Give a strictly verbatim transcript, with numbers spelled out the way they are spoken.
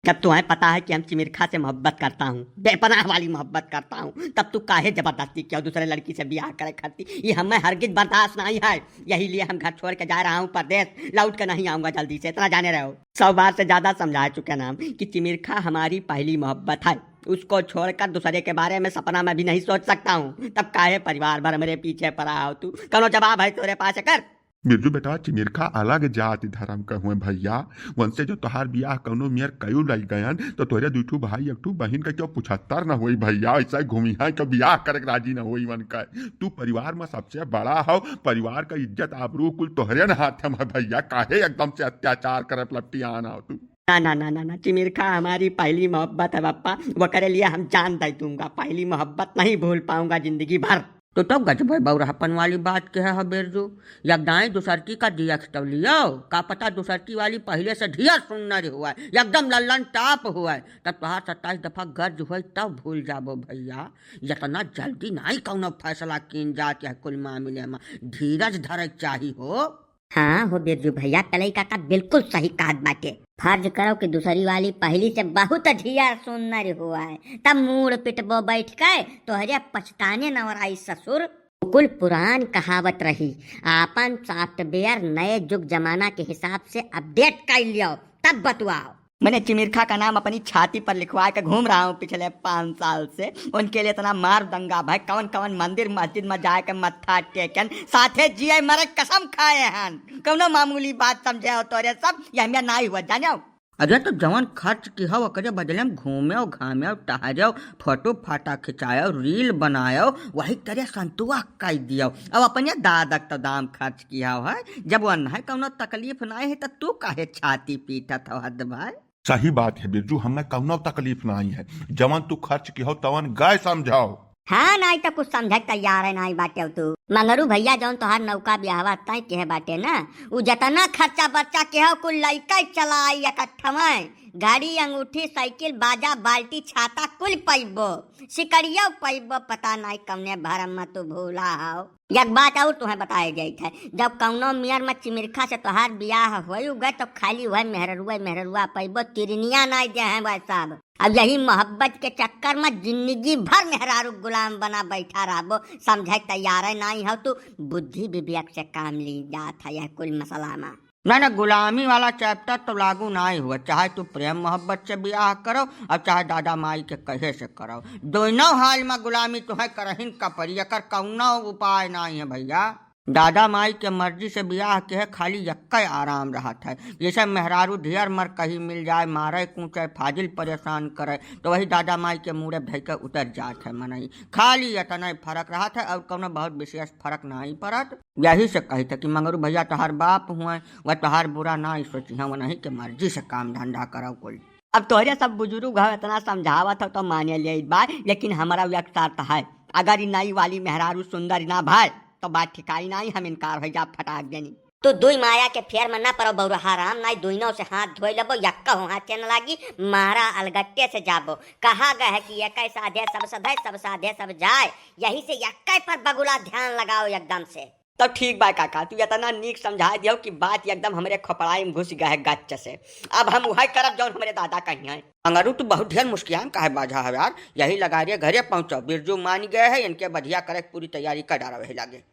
जब तुम्हें पता है कि हम चिमिरखा से मोहब्बत करता हूँ, बेपनाह वाली मोहब्बत करता हूँ, तब तू काहे जबरदस्ती कियो दूसरे लड़की से बियाह करे खातिर? ये हमें हरगिज बर्दाश्त नहीं है, यही लिए हम घर छोड़ के जा रहा हूँ परदेश, लौट के नहीं आऊंगा जल्दी से, इतना जाने रहो। सौ बार से ज्यादा समझा चुके ना हम कि चिमिरखा हमारी पहली मोहब्बत है, उसको छोड़कर दूसरे के बारे में सपना में भी नहीं सोच सकता हूँ। तब काहे परिवार भर मेरे पीछे पड़ा हो तू? कौनो जवाब है तोरे पास एकर? बिरजू बेटा, चिमिरखा अलग जाति धर्म के हुए भैया, उनसे जो तोहार बियाह कौनो मेर कयू लई गयन, तो तोहरे दुई ठू भाई एक ठू बहिन का क्यों पुछत्तर न होई भैया, ऐसा घूमिहा के बियाह करे के राजी न होई उनका। तू परिवार में सबसे बड़ा हो, परिवार का इज्जत आबरू कुल तोहरे न हाथ में है भैया, काहे एकदम से अत्याचार करे लपटियान हो तू? ना, ना, ना, ना, ना, चिमिरखा हमारी पहली मोहब्बत है पप्पा, वो करे लिए हम जान दे दूंगा, पहली मोहब्बत नहीं भूल पाऊंगा जिंदगी भर। तो, तो गजबे बौराहपन वाली बात कहे हो बिरजू, यकदाई दूसरकी का दियख तो लियो, का पता दूसरकी वाली पहले से ढिया सुन्नर हुआ है, एकदम लल्लन टाप हुआ है, तब तोहार सत्ताईस दफा गर्ज हुई तब भूल जाबो भैया। इतना जल्दी नाई कौनो फैसला कीन जात यह कुल मामले में, धीरज धरे के चाही हो। हाँ हो बिरजू भैया, कलई काका बिल्कुल सही कहत बाटे। फर्ज करो कि दूसरी वाली पहली से बहुत ढिया सुन्नर हुआ है, तब मूड़ पिटबो बैठ के, तोहरे पछताने न ओराई ससुर। कुल पुरान कहावत रही, आपन सॉफ्टवेयर नए जुग जमाना के हिसाब से अपडेट कर लियो, तब बतुआओ। मैंने चिमिरखा का नाम अपनी छाती पर लिखवा के घूम रहा हूँ पिछले पाँच साल से। उनके लिए इतना मार दंगा भाई, कवन कवन मंदिर मस्जिद में जाए के मत्था टेकन, साथे जिए मरे कसम खाए हन। कौनो मामूली बात समझे हो तोरे सब, ये हमें नाई हुआ जाने हो। अरे तो जवन खर्च किहो ओकरे बदले में घूमेव घामेव टहरेव, फोटो फाटा खिंचाएव, रील बनाएव, वही तरे संतुआ कई दियो। अब अपने दादक तो दाम खर्च किहो है, जब वन्हे कौनो तकलीफ नाई है तो तू काहे छाती पीटत हो हद भाई? सही बात है बिरजू, हमें कौनो तकलीफ नाई है, जवन तू खर्च किहो तवन गए समझाओ। हाँ, नाई तो कुछ समझे के तैयार है नाई बाटे तू। मंगरू भैया जौन तोहार नौका बियाहवा तय किहे बाटे ना, उ जतना खर्चा बर्चा किहो कुल लइका चला आई इकट्ठवे। घड़ी, अंगूठी, साइकिल, बाजा, बाल्टी, छाता कुल पइबो, सिकड़ियो पइबो, पता नाई कौने भरम में तू भूला हो। एक बात और तुम्हें बताए जाइत है, जब कौनो मियर में चिमिरखा से तोहार बियाह होई गए तो खाली वह मेहररुआ मेहररुआ पइबो, तिरनिया नाई दे हैं वह सब। अब यही मोहब्बत के चक्कर में जिंदगी भर मेहरारू गुलाम बना बैठा रहबो, समझे तैयार है नाई हो तू। बुद्धि विवेक से काम ली जात है यह कुल मसला में। ना, ना, गुलामी वाला चैप्टर तो लागू नाई हुआ, चाहे तू प्रेम मोहब्बत से बियाह करो और चाहे दादा माई के कहे से करो, दोनों हाल में गुलामी तुम्हें करहिन का पड़ी, एकर कौनो उपाय नाई है भैया। दादा माई के मर्जी से बियाह के है, खाली यक्के आराम रहत है, जैसे मेहरारू ढेर मर कहीं मिल जाए, मारे कूचे, फाजिल परेशान करे, तो वही दादा माई के मूड़े भई के उतर जात है मनई। खाली इतना ही फर्क रहत है और कौनो बहुत विशेष फर्क नाई पड़त। यही से कही थे कि मंगरू भैया तोहार बाप हुए, वह तोहार बुरा नाई सोची है, वह नहीं के मर्जी से काम धंधा करो कुल। अब तोहरे सब बुजुर्ग हो, इतना समझावत हो तो माने ले बा, लेकिन हमारा एक शर्त है, अगर ई नई वाली मेहरारू सुंदर ना भय तो बात ठिकाई नाई, हम इनकार हो जा फटाक देनी। तू दुई माया के फेर में ना पड़ो बौरहा राम, नाई दुइनों से हाथ धोए लेबो, यक्का हो हाथे न लागी, मारा अलगट्टे से जाबो। कहा गए है कि एक साधे सब सधे, सब साधे सब जाए, यही से यक्के पर बगुला ध्यान लगाओ एकदम से। तो ठीक बा काका, तू इतना नीक समझा दियो कि बात एकदम हमरे खोपड़ाई में घुस गए है गच्च से। अब हम वही करब जौन हमरे दादा कही हैं। अंगरू तू बहुत ढेर मुस्कियान काहे बाझा है यार, यही लगा रे घरे पहुँचो, बिरजू मान गए है, इनके बधिया करे के पूरी तैयारी कर डारा वही लागे।